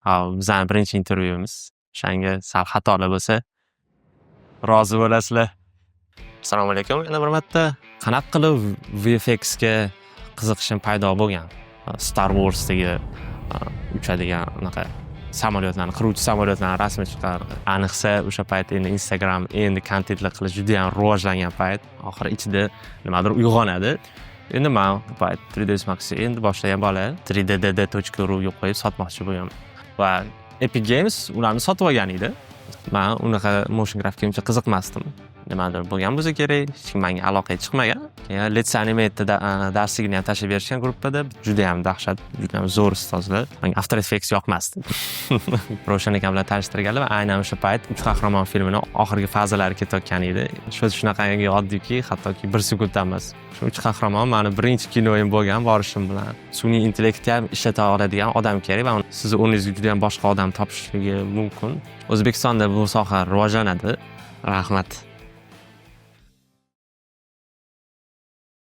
Bizani birinchi intervyumiz. O'shanga sal xatolar bo'lsa, rozi bo'lasizlar. Assalomu alaykum yana bir marta. Qanaqa qilib VFXga qiziqishim paydo bo'lgan? Star Warsdagi uchadigan unaqa samolyotlarni, qiruvchi samolyotlarni rasmi chiqqan. Aniqsa, o'sha payt endi Instagram endi kontentlar qilish judayam rivojlangan payt. Oxiri ichida nimadir uyg'onadi. Endi man bu payt 3ds Max endi boshlagan bola, 3ddd.ru ga qo'yib sotmoqchi bo'lganman. Va Epic Games ularni sotib olgan edi. Man unaqa motion grafika uncha qiziqmasdim. Nimadir bo'lgan bo'lsa kerak, hech kim menga aloqaga chiqmagan. Keyin Let's Animate darsligini ham tashlab berishgan gruppada. Judayam dahshat, judayam zo'r ustozlar. Menga After Effects yoqmasdi. Ravshan akam bilan tanishtirganlar va aynan o'sha payt "Uch qahramon" filmini oxirgi fazalari ketayotgan edi. Shu shunaqangi oddiyki, hattoki bir sekund ham emas. Shu "Uch qahramon" mani birinchi kinoyim bo'lgan borishim bilan. Sun'iy intellektni ham ishlata oladigan odam kerak va sizni o'rningizga judayam boshqa odam topishligi mumkin. O'zbekistonda bu soha rivojlanadi. Rahmat.